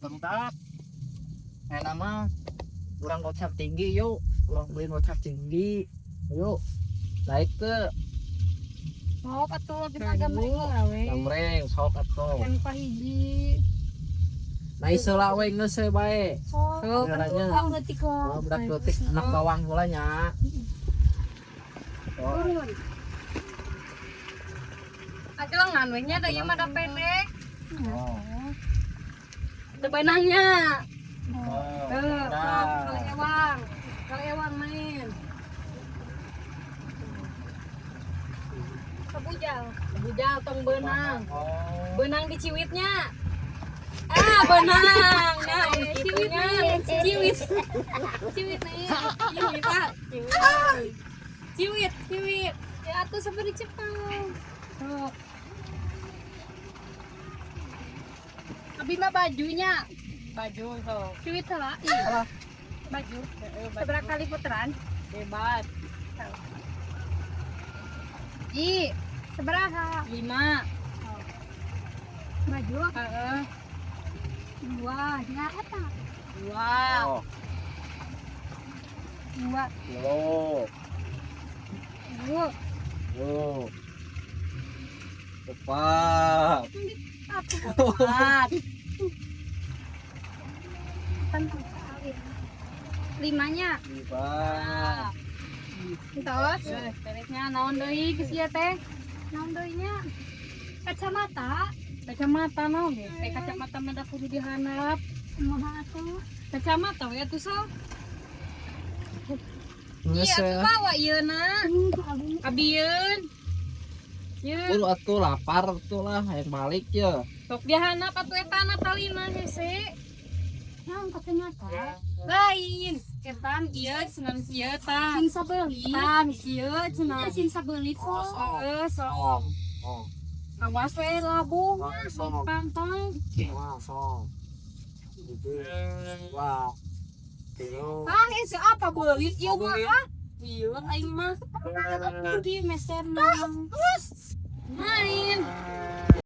Bentar. Enak mah urang gocap tinggi yuk. Urang beli gocap tinggi. Yuk. Naik ke Sok atuh kita gambreng lah we. Gambreng sok atuh. Kan pahiji. Naik seula we geus we bae. Sok Sok, atuh atuh. leutik lah. Oh, budak leutik anak bawang heula nya. Oh, Turun. Acelengan we nya da ieu mah da pendek. Oh. Teu beunangnya. Oh. Tuh, Nah. kali ewang. Kali ewang main. Kebujal. Bujal tong beunang. Oh. Beunang di ciwitnya. Ah, beunang. Nah, ciwitnya. Ciwit. Ciwit nih. Ciwit, ah. Ciwit, ciwit. Ya atuh sampai dicepang. Tuh. Abi mah bajunya. Baju sok. Ciwit lah. Iya. Baju. Seberapa kali putaran? Bebas. Ji, seberapa? 5. Baju Heeh. 2, ya eta. 2. Oh. 2. Lo. 2. Lo. 4. 4. 5-nya. 5. Entos. Beresnya naon deui geus ieu teh? Naon deui nya? Kacamata. Kacamata naon ge? Teh kacamata mah da kudu dihandap. Kumaha atuh? Kacamata we atuh sok. Geus Iya atuh we. bawa ieu na. Abieun. Ye, Buru atuh lapar atuh lah hayang balik ya. sok dihandap atuh eta na talina hese. Naon kacamata? Lain, ketan ieu cenah ieu tah. Sing sabeuli. Tan ieu cenah. Sing sabeuli kok. Heeh, sok. Oh. Awas we labuh. Sok. Pantang. Wah, sok. Wah. Tilu. Ah, eh apa beulit ieu mah? Ah. Ieu aing mah. Di meserna. Terus main.